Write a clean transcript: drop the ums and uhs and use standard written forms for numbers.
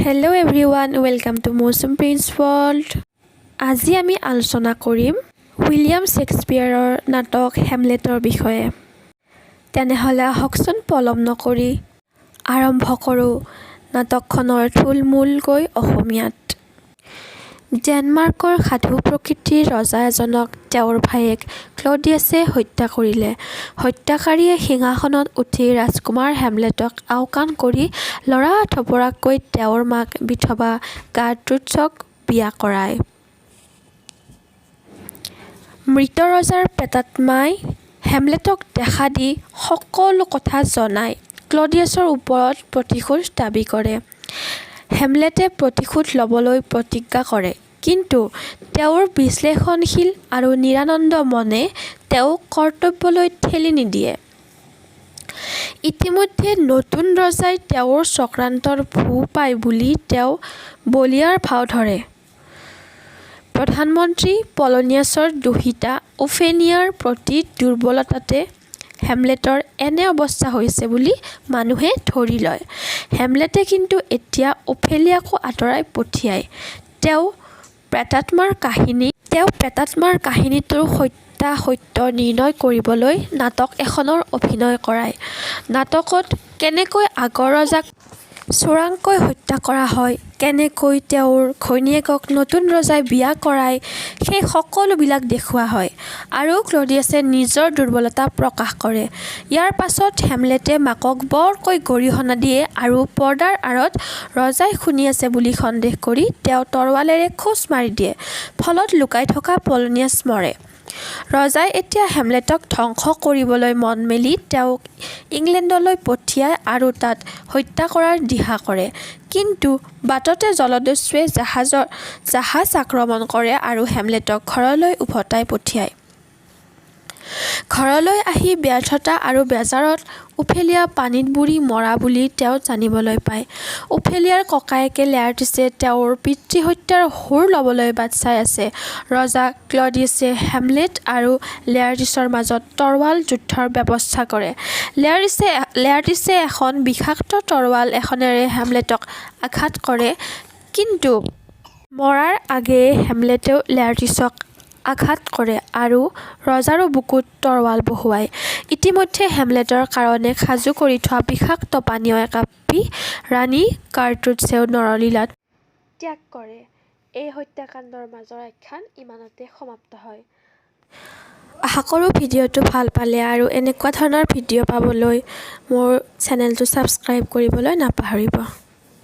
Hello everyone, welcome to Mousum Prince World. আজি আমি আলোচনা কৰিম উইলিয়াম শ্বেক্সপিয়াৰৰ নাটক হেমলেটৰ বিষয়ে। তেনেহ'লে আহকচোন, পলম নকৰি আৰম্ভ কৰোঁ নাটকখনৰ থুলমূলকৈ অসমীয়াত। ডেনমাৰ্কৰ সাধু প্ৰকৃতিৰ ৰজা এজনক তেওঁৰ ভায়েক ক্লডিয়াছে হত্যা কৰিলে। হত্যাকাৰীয়ে সিংহাসনত উঠি ৰাজকুমাৰ হেমলেটক আওকাণ কৰি লৰা-ধপৰাকৈ তেওঁৰ মাক বিধৱা গাৰ্ট্ৰুডক বিয়া কৰায়। মৃত ৰজাৰ প্ৰেতাত্মাই হেমলেটক দেখা দি সকলো কথা জনাই ক্লডিয়াছৰ ওপৰত প্ৰতিশোধ দাবী কৰে। হেমলেটে প্ৰতিশোধ ল'বলৈ প্ৰতিজ্ঞা কৰে, কিন্তু তেওঁৰ বিশ্লেষণশীল আৰু নিৰানন্দ মনে তেওঁক কৰ্তব্যলৈ ঠেলি নিদিয়ে। ইতিমধ্যে নতুন ৰজাই তেওঁৰ চক্ৰান্তৰ ভু পায় বুলি তেওঁ বলিয়াৰ ভাও ধৰে। প্ৰধানমন্ত্ৰী পলনিয়াছৰ দুহিতা ওফেলিয়াৰ প্ৰতি দুৰ্বলতাতে হেমলেটৰ এনে অৱস্থা হৈছে বুলি মানুহে ধৰি লয়। হেমলেটে কিন্তু এতিয়া ওফেলিয়াকো আঁতৰাই পঠিয়ায়। তেওঁ প্ৰেতাত্মাৰ কাহিনীটোৰ সত্যাসত্য নিৰ্ণয় কৰিবলৈ নাটক এখনৰ অভিনয় কৰায়। নাটকত কেনেকৈ আগৰ ৰজাক চোৰাংকৈ হত্যা কৰা হয়, কেনেকৈ তেওঁৰ ঘৈণীয়েকক নতুন ৰজাই বিয়া কৰায়, সেই সকলোবিলাক দেখুওৱা হয় আৰু ক্লডিয়াছে নিজৰ দুৰ্বলতা প্ৰকাশ কৰে। ইয়াৰ পাছত হেমলেটে মাকক বৰকৈ গৰিহণা দিয়ে আৰু পৰ্দাৰ আঁৰত ৰজাই শুনি আছে বুলি সন্দেহ কৰি তেওঁ তৰোৱালেৰে খোঁচ মাৰি দিয়ে, ফলত লুকাই থকা পলনিয়াছ মৰে। ৰজাই এতিয়া হেমলেটক ধ্বংস কৰিবলৈ মন মেলি তেওঁক ইংলেণ্ডলৈ পঠিয়ায় আৰু তাত হত্যা কৰাৰ দিহা কৰে। কিন্তু বাটতে জলদস্যুৱে জাহাজ আক্ৰমণ কৰে আৰু হেমলেটক ঘৰলৈ উভতাই পঠিয়ায়। ঘৰলৈ আহি ব্যৰ্থতা আৰু বেজাৰত ওফেলিয়া পানীত বুৰি মৰা বুলি তেওঁ জানিবলৈ পায়। ওফেলিয়াৰ ককায়েক লেয়াৰ্টিছে তেওঁৰ পিতৃহত্যাৰ ওৰ ল'বলৈ বাট চাই আছে। ৰজা ক্লডিয়াছে হেমলেট আৰু লেয়াৰ্টিছৰ মাজত তৰোৱাল যুদ্ধৰ ব্যৱস্থা কৰে। লেয়াৰ্টিছে এখন বিষাক্ত তৰোৱাল এখনেৰে হেমলেটক আঘাত কৰে, কিন্তু মৰাৰ আগেয়ে হেমলেটেও লেয়াৰ্টিছক আঘাত কৰে আৰু ৰজাৰো বুকুত তৰোৱাল বহুৱায়। ইতিমধ্যে হেমলেটৰ কাৰণে সাজু কৰি থোৱা বিষাক্ত পানীয় একাপ পি ৰাণী গাৰ্ট্ৰুডছেও নৰলীলা ত্যাগ কৰে। এই হত্যাকাণ্ডৰ মাজৰ আখ্যান ইমানতে সমাপ্ত হয়। আশা কৰোঁ ভিডিঅ'টো ভাল পালে আৰু এনেকুৱা ধৰণৰ ভিডিঅ' পাবলৈ মোৰ চেনেলটো ছাবস্ক্ৰাইব কৰিবলৈ নাপাহৰিব।